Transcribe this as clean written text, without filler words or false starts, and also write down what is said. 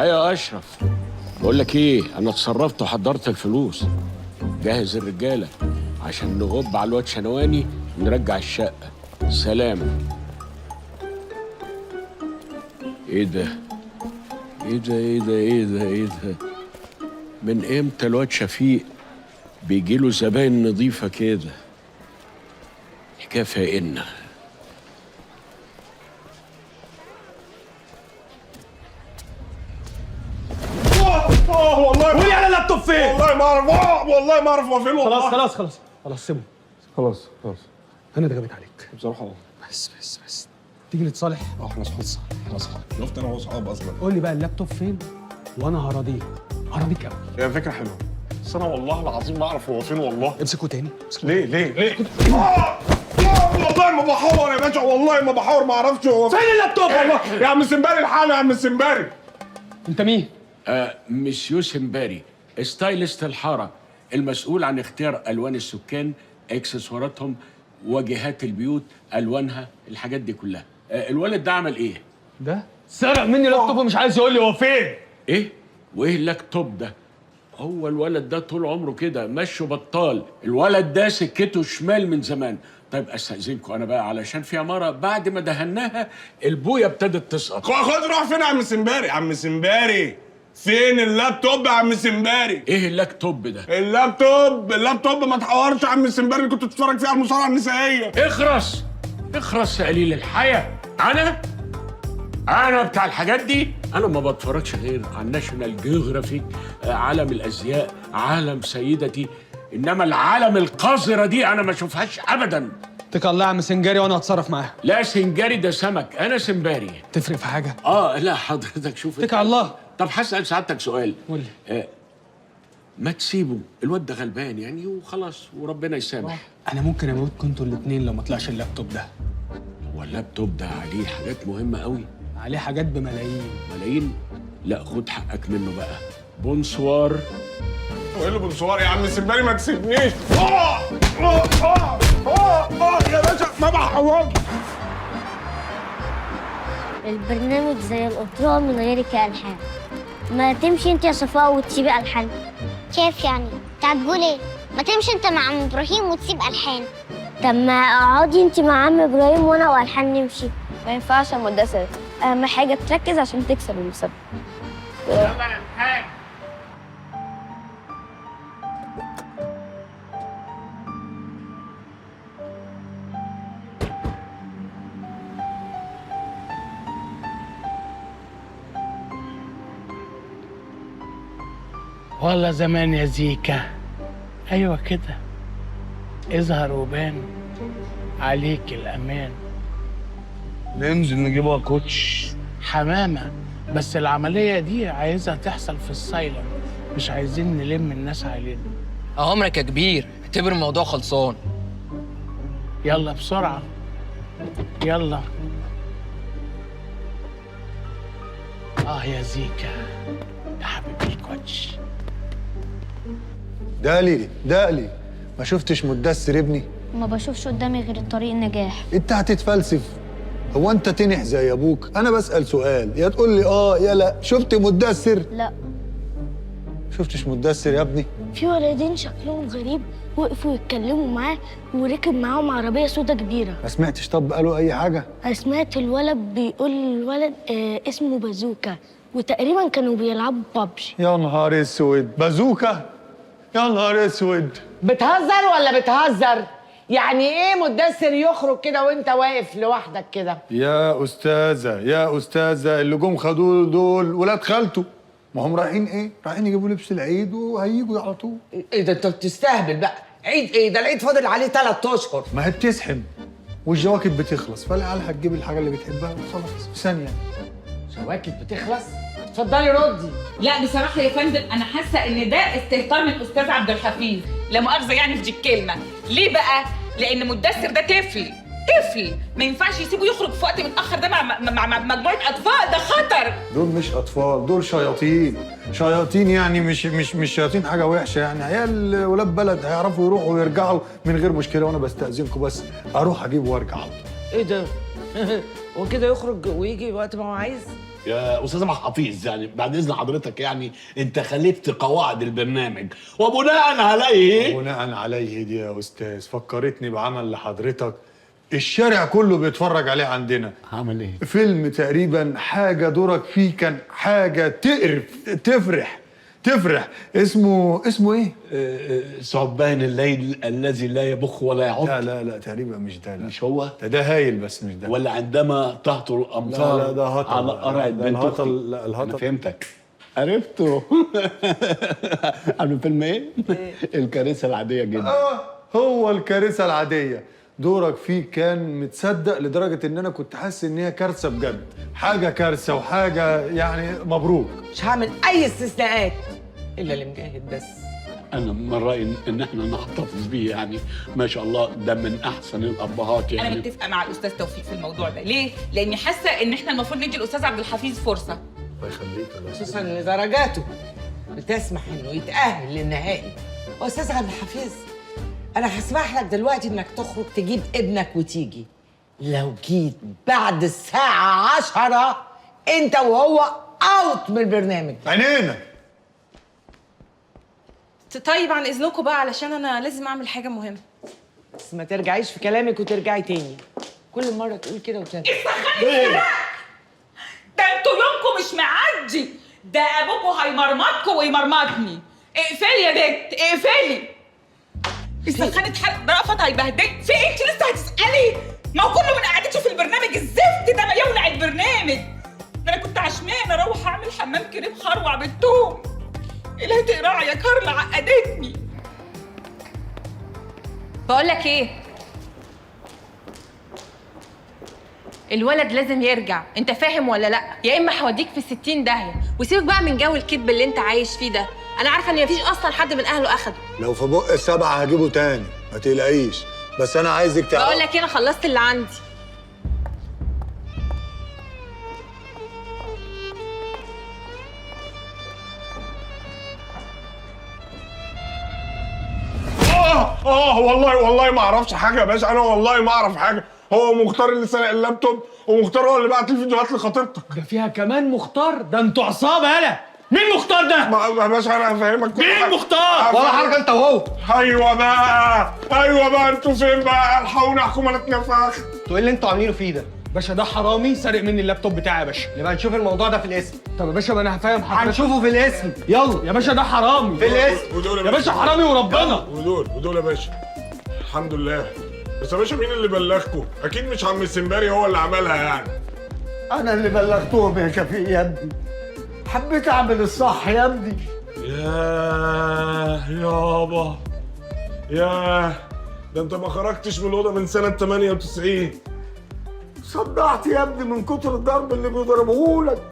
ايوه يا اشرف، بقول لك ايه، انا اتصرفت وحضرت الفلوس. جهز الرجالة عشان نغب على الواد شنواني ونرجع الشقة. سلام. ايه ده؟ ايه ده ايه ده ايه ده ايه ده؟ من امتى الواد شفيق بيجي له زباين نظيفة كده؟ حكاية فاقنا. والله قولي على اللابتوب فين؟ والله ما اعرف، والله ما اعرف هو فين والله. خلاص خلاص خلاص خلاص، سيبه خلاص خلاص. انا اتغبت عليك بصراحة بس بس بس، تيجي نتصالح؟ احنا اصحاب، احنا اصحاب. شفت انا واصحاب اصلا. قول لي بقى اللابتوب فين وانا هراضيك، هراضيك قوي. هي فكرة حلوة، بس انا والله العظيم ما اعرف هو فين والله. امسكه تاني. ليه ليه ليه؟ والله ما بحور يا باشا، والله ما بحور، ما اعرفش هو فين اللابتوب؟ والله يا عم سمباري، الحقنا يا عم سمباري. انت مين؟ مسيو سمباري، stylist الحارة، المسؤول عن اختيار الوان السكان، اكسسواراتهم، واجهات البيوت، الوانها، الحاجات دي كلها. الولد ده عمل ايه؟ ده سرق مني اللابتوب ومش عايز يقول لي هو فين. ايه؟ وايه اللابتوب ده؟ هو الولد ده طول عمره كده مشوا بطال، الولد ده سكته شمال من زمان. طيب استاذنكم انا بقى، علشان في عمارة بعد ما دهناها البويه ابتدت تسقط. خد روح فين يا عم سمباري؟ يا عم سمباري فين اللابتوب يا عم سمباري؟ ايه اللابتوب ده؟ اللابتوب، اللابتوب ما تحورش يا عم سمباري، اللي كنت بتتفرج فيه على المصارعة النسائية. اخرس اخرس يا قليل الحياة. انا بتاع الحاجات دي؟ انا ما بتفرجش غير على الناشونال جيوغرافيك، عالم الازياء، عالم سيدتي، انما العالم القذرة دي انا ما اشوفهاش ابدا. اتكل الله يا عم سنجاري وانا هتصرف معاه. لا سنجاري ده سمك، انا سمباري. تفرق في حاجة؟ لا حضرتك شوف. اتكل على الله. طب هسأل سعادتك سؤال. قول لي. ما تسيبه الواد ده غلبان يعني وخلاص وربنا يسامح. انا ممكن اموتكم انتوا الاثنين لو ما طلعش اللابتوب ده. هو اللابتوب ده عليه حاجات مهمة قوي؟ عليه حاجات بملايين. ملايين؟ لا خد حقك منه بقى. bonsoir. وايه اللي bonsoir يا عم سمباري؟ ما تسيبنيش. يا باشا ما بحورش. البرنامج زي القطران من غيرك يا ألحان. ما تمشي انت يا صفاء وتسيبي ألحان. كيف يعني؟ انت هتقول ايه؟ ما تمشي انت مع عم ابراهيم وتسيب ألحان. طب ما اقعدي انت مع عم ابراهيم وانا وألحان نمشي. ما ينفعش يا مدثر، اهم حاجة تركز عشان تكسب المسابقة. يلا يا ألحان. والله زمان يا زيكا. ايوه كده، اظهر وبان عليك الامان. ننزل نجيبها كوتش حمامه، بس العملية دي عايزها تحصل في ال silent، مش عايزين نلم الناس علينا. عمرك يا كبير، اعتبر الموضوع خلصان. يلا بسرعة يلا. يا زيكا يا حبيبي الكوتش. دالي دالي، ما شفتش مدثر ابني؟ ما بشوفش قدامي غير الطريق النجاح. انت هتتفلسف؟ هو انت تنح زي ابوك؟ انا بسأل سؤال يا تقول لي اه يا لا. شفت مدثر؟ لا. شفتش مدثر يا ابني؟ في ولدين شكلهم غريب وقفوا يتكلموا معاه وركب معاهم عربية سودا كبيرة. ما سمعتش؟ طب قالوا اي حاجة؟ سمعت الولد بيقول للولد اسمه بازوكا، وتقريبا كانوا بيلعبوا بابجي. يا نهار اسود، بازوكا؟ يا نهار اسود. بتهزر ولا بتهزر؟ يعني ايه مدثر يخرج كده وانت واقف لوحدك كده؟ يا استاذه يا استاذه، اللي جم خدوه دول ولاد خالته، ما هم رايحين ايه؟ رايحين يجيبوا لبس العيد وهيجوا على طول. ايه ده انت بتستهبل بقى؟ عيد ايه ده؟ العيد فاضل عليه 3 اشهر. ما هي بتزحم والجواكت بتخلص، فالعيال هتجيب الحاجة اللي بتحبها وخلاص في ثانية. جواكت بتخلص؟ اتفضلي ردي. لا بصراحة يا فندم انا حاسه ان ده استهتار من الاستاذ عبد الحفيظ، لا مؤاخذة يعني في دي الكلمة. ليه بقى؟ لان مدثر ده طفل، طفل ما ينفعش يسيبه يخرج في وقت متاخر ده مع مجموعة اطفال، ده خطر. دول مش اطفال، دول شياطين. شياطين يعني مش شياطين حاجة وحشة يعني، عيال ولاد بلد هيعرفوا يروحوا ويرجعوا من غير مشكلة. وانا بستاذنكم بس اروح اجيب وارجع على طول. ايه ده؟ هو كده يخرج ويجي وقت ما هو عايز؟ يا استاذ عبد الحفيظ، يعني بعد اذن حضرتك، يعني انت خالفت قواعد البرنامج وبناء عليه بناء عليه دي يا استاذ فكرتني بعمل لحضرتك الشارع كله بيتفرج عليه عندنا. عمل ايه؟ فيلم تقريبا حاجة دورك فيه كان حاجة تقرف تفرح تفرح. اسمه ايه؟ ثعبان الليل الذي لا يبخ ولا يعض. لا لا لا تقريبا مش ده. لا مش هو ده هايل بس مش ده. ولا عندما تهطل الامطار لا لا ده هطل. على قرعه ده بنت الهطل. اختي. لا الهطل. انا فهمتك، عرفته. عارف الفيلم ايه؟ الكارثة العادية جدا. هو الكارثة العادية دورك فيه كان متصدق لدرجة ان انا كنت حاسس ان هي كارثة بجد، حاجة كارثة وحاجه يعني. مبروك. مش هعمل اي استثناءات الا اللي مجاهد بس. انا من رايي ان احنا نحتفظ بيه، يعني ما شاء الله ده من احسن الابهات يعني. انا متفقه مع الاستاذ توفيق في الموضوع ده. ليه؟ لاني حاسه ان احنا المفروض ندي الاستاذ عبد الحفيظ فرصة. الله يخليك. خصوصا ان درجاته بتسمح انه يتاهل للنهائي. استاذ عبد الحفيظ، انا هسمح لك دلوقتي انك تخرج تجيب ابنك وتيجي. لو جيت بعد الساعة 10 انت وهو out من البرنامج. عينينا. طيب عن اذنكم بقى، علشان انا لازم اعمل حاجة مهمة. بس ما ترجعيش في كلامك وترجعي تاني، كل مرة تقول كده وترجع. ده انتوا يومكم مش معدي، ده ابوكوا هيمرمطكوا ويمرمطني. اقفلي يا بت اقفلي. السخانة اتحرق، ده رأفت هيبهدلك. في ايه انت لسه هتسألي؟ ما هو كله من قعدتي في البرنامج الزفت ده، ما يولع البرنامج. ده انا كنت عشمان اروح اعمل حمام كريم خروع بالثوم. الهي تقرع يا كارلا، عقدتني. بقول لك ايه، الولد لازم يرجع، انت فاهم ولا لا؟ يا اما هوديك في 60 داهية. وسيبك بقى من جو الكذب اللي انت عايش فيه ده، انا عارفه ان مفيش اصلا حد من اهله اخده. لو في بق السبعة هجيبه تاني ما تقلقيش، بس انا عايزك تعرف. بقول لك انا خلصت اللي عندي. والله والله ما اعرفش حاجة يا باشا، انا والله ما اعرف حاجة. هو مختار اللي سرق اللابتوب، ومختار هو اللي بعت الفيديوهات لخطيبتك. ده فيها كمان مختار؟ ده انتوا عصابة. يالا مين مختار ده؟ يا باشا انا هفهمك. مين مختار؟ ولا حركة انت وهو. ايوه بقى، ايوه بقى، انتوا فين بقى؟ الحقوني احكم انا اتنفخت. انتوا ايه اللي انتوا عاملينه فيه ده؟ باشا ده حرامي سارق مني اللابتوب بتاعي يا باشا. نبقى نشوف الموضوع ده في الاسم. طب يا باشا ما انا هفهم حضرتك. هنشوفه في الاسم. يلا يا باشا ده حرامي في الاسم يا باشا، حرامي وربنا. ودول يا باشا الحمد لله. بس يا باشا مين اللي بلغكم؟ اكيد مش عم السنباري هو اللي عملها يعني. انا اللي بلغتهم يا شفيق يا ابني، حبيت اعمل الصح يا ابني. ياه يابا، ياه ده انت ما خرجتش من الاوضة من سنة 98. صدعت يا ابني من كتر الضرب اللي بيضربوهولك.